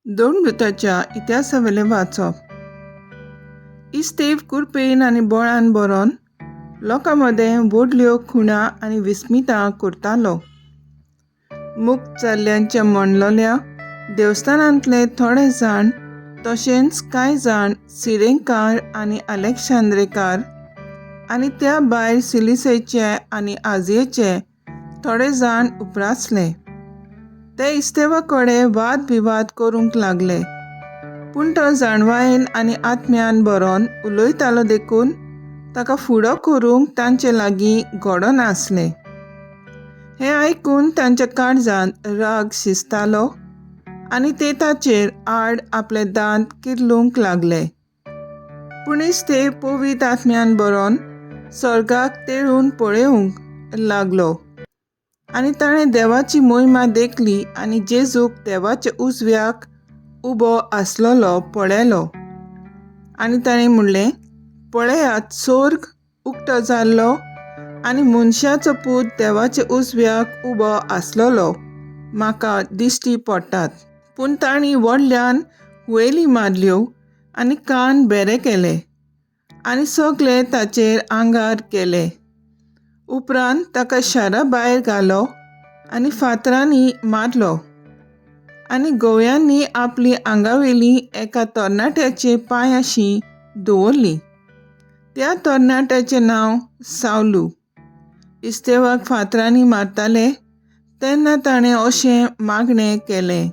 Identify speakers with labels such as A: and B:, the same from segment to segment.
A: दोन इतिहासावेलें वाचप. इस्तेव कुरपेन आनी बोळान बरोवन लोकां मदें व्हडल्यो खुणा आनी विस्मितां करतालो. मुक्त जाल्ल्यांच्या म्हणलोल्या देवस्थानांतले थोडे जाण तशेंच कांय जाण सिरेंकार आनी अलेक्सांद्रेकार आनी त्या भायर सिलिसेचे आनी आजयेचे थोडे जाण उपरासले. ते इस्तेवा कडेन वाद विवाद करूंक लागले, पूण तो जाणवायेन आनी आत्म्यान बरोवन उलयतालो देखून ताका फुडो करूंक तांचे लागीं घडनासलें. हें आयकून तांच्या काळजांत राग शिजतालो आनी ते ताचेर आड आपले दांत किर्लूंक लागले. पूण इस्तेव पवित्र आत्म्यान बरोवन स्वर्गाक तेळून पळोवंक लागलो आनी ताणें देवाची मोहिमा देखली आनी जेजूक देवाच्या उजव्याक उबो आसलेलो पळयलो. आनी ताणें म्हणलें, पळयात, स्वर्ग उक्तो जाल्लो आनी मनशाचो पूत देवाच्या उजव्याक उबो आसलेलो म्हाका दिश्टी पडटात. पूण तांणी व्हडल्यान हुयेली मारल्यो आनी कान बेरे केले आनी सगळे ताचेर आंगार केले. उपरांत ताका शारा भायर घालो आनी फातरांनी मारलो आनी गवयांनी आपली आंगावेली एका तरणाट्याचे पांयाशी दवरली. त्या तरणाट्याचें नांव सावलू. इस्तेवाक फातरांनी मारताले तेन्ना ताणें अशें मागणें केलें,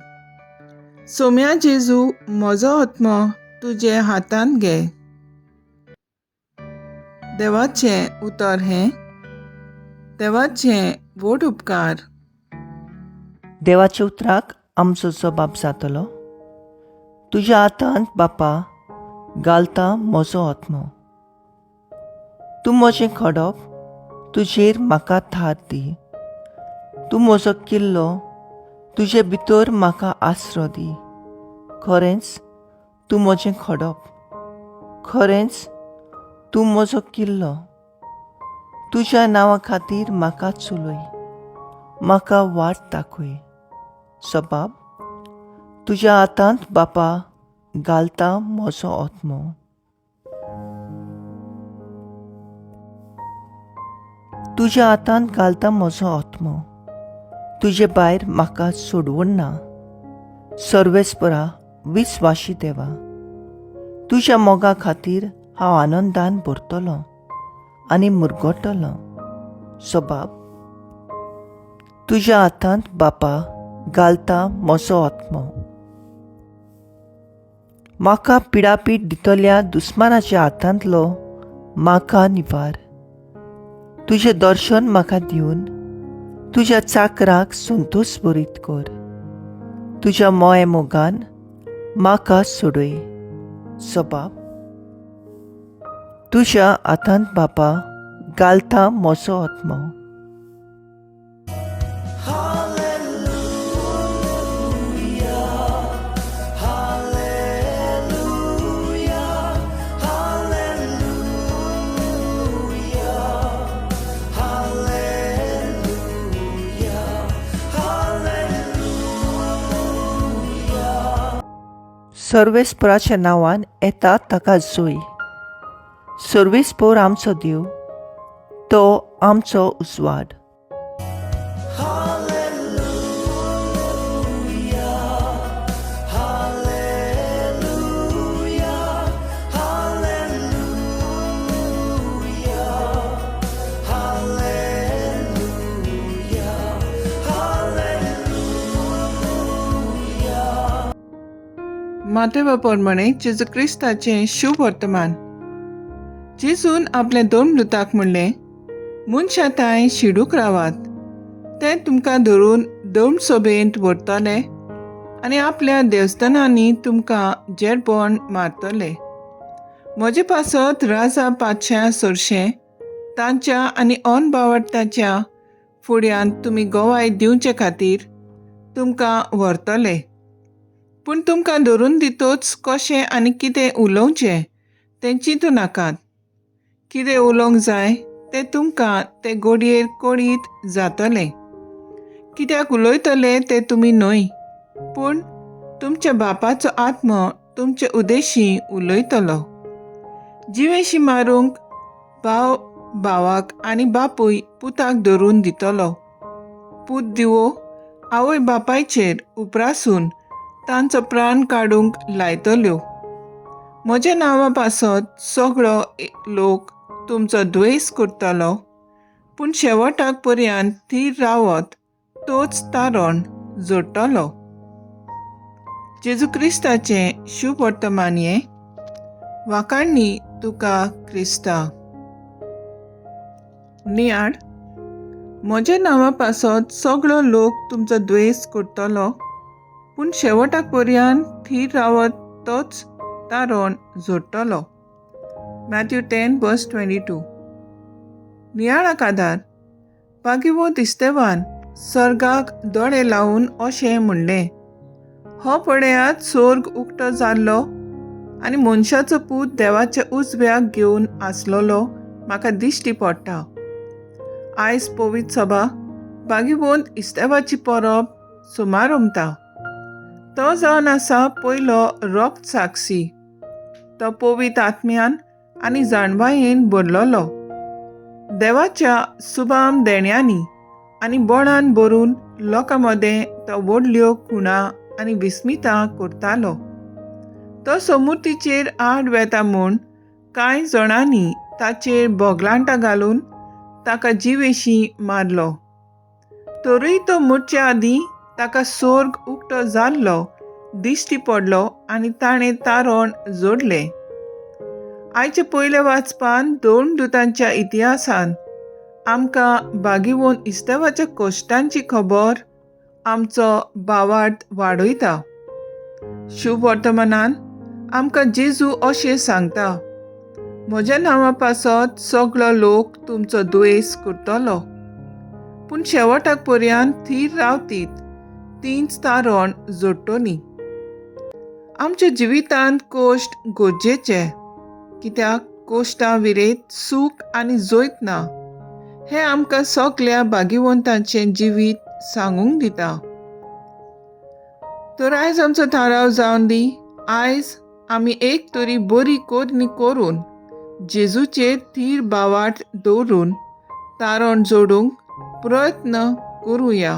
A: सोम्या जेजू, म्हजो आत्मो तुजे हातांत घे. देवाचें उतर हें. देवाचें व्हड उपकार.
B: देवाच्या उतराक आमचो जबाब जातलो. तुज्या हातांत बापा घालता म्हजो आत्मो. तूं म्हजें खडप, तुजेर म्हाका थार दी. तूं म्हजो किल्लो, तुजे भितर म्हाका आसरो दी. खरेंच तूं म्हजें खडप, खरेंच तूं म्हजो किल्लो. तुज्या नांवा खातीर म्हाका चलय, म्हाका वाट दाखय. सबाब, तुज्या हातांत बापा घालता म्हजो आत्मो. तुज्या हातांत घालता म्हजो आत्मो. तुजे भायर म्हाका सोडवण ना. सर्वेस्परा विस्वाशी देवा, तुज्या मोगा खातीर हांव आनंदान भरतलो आनी मुरगटलो. सबाब, तुज्या हातांत बापा घालता म्हजो आत्मो. म्हाका पिडापीड दितल्या दुस्मानाच्या हातांतलो म्हाका निवार. तुजें दर्शन म्हाका दिवन तुज्या चाकराक संतोश बरीत कर. तुज्या मोये मोगान म्हाका सोडय. सबाब, तुज्या हातांत बापा घालता म्हजो आत्मो. सर्वेस्पराच्या नांवान येता ताका जोय. सर्वेस्पर आमचो देव, तो आमचो उजवाड.
A: मातेवा प्रमाणे जेजू क्रिस्ताचें शुभ वर्तमान. जेजून आपल्या दोन मृताक म्हणलें, मनशां तांय शिडूक रावात, ते तुमकां धरून दोन सभेंत व्हरतले आनी आपल्या देवस्थानांनी तुमकां जेरबोण मारतले. म्हजे पासत राजा पातशां सोरशें तांच्या आनी अनबावडताच्या फुड्यांत तुमी गवाय दिवचे खातीर तुमकां व्हरतले. पूण तुमकां धरून दितोच कशें आनी कितें उलोवचें तें चिंतू नाकात. कितें उलोवंक जाय तें तुमकां ते गोडयेर कळीत जातलें. कित्याक उलयतले तें तुमी न्हय, पूण तुमच्या बापाचो आत्मो तुमचे उदेशी उलयतलो. जिवेशी मारूंक भाव भावाक आनी बापूय पुताक धरून दितलो. पूत दिवो आवय बापायचेर उप्रासून तांचो प्राण काडूंक लायतल्यो. म्हज्या नांवा पासत सगळो लोक तुमचो द्वेस करतलो, पूण शेवटाक पर्यंत थीर रावत तोच तारण जोडटलो. जेजू क्रिस्ताचें शुभ वर्तमान हें. वाखाणणी तुका क्रिस्ता. नियाळ. म्हज्या नांवा पासत सगळो लोक तुमचो द्वेस करतलो, पूण शेवटाक पर्यंत थीर रावत तोच तारण जोडटलो. Matthew 10:22. नियाळाक आदार. बागिवो इस्तेवान सर्गाक दोळे लावन अशें म्हणलें, हो पळयात सोर्ग उक्तो जाल्लो आनी मनशाचो पूत देवाच्या उजव्याक घेवन आसलेलो म्हाका दिश्टी पडटा. आयज पवित्र सभा बागिवोंत इस्तेवाची परब सुमारमता. तो जावन आसा पयलो रक्त साक्षी. तो पवित्र आत्म्यान आनी जाणवायेन भरलेलो. देवाच्या सुबाम देण्यांनी आनी बळान भरून लोकां मदें तो व्हडल्यो खुणा आनी विस्मितां करतालो. तो समुर्तीचेर आड वेता म्हूण कांय जणांनी ताचेर बोगलांटां घालून ताका जिवेशी मारलो. तरूय तो मरचे आदीं ताका सोर्ग उक्तो जाल्लो दिश्टी पडलो आनी ताणें तारण जोडलें. आयच्या पयल्या वाचपान दोन दुतांच्या इतिहासान आमकां बागिवोन इस्तेवाच्या कश्टांची खबर आमचो भावार्थ वाडयता. शुभ वर्तमानान आमकां जेजू अशें सांगता, म्हज्या नांवा पासत सगळो लोक तुमचो द्वेस करतलो, पूण शेवटाक पर्यंत थीर रावतीत तींच तारण जोडटलीं. आमच्या जिवितांत कश्ट गरजेचे, कित्याक कश्टां विरेत सूख आनी जैत ना हें आमकां सगल्या भाग्यवंतांचें जिवीत सांगूंक दिता. तर आयज आमचो थाराव जावन दी, आयज आमी एक तरी बरी करणी करून जेजूचेर थीर भावार्थ दवरून तारण जोडूंक प्रयत्न करुया.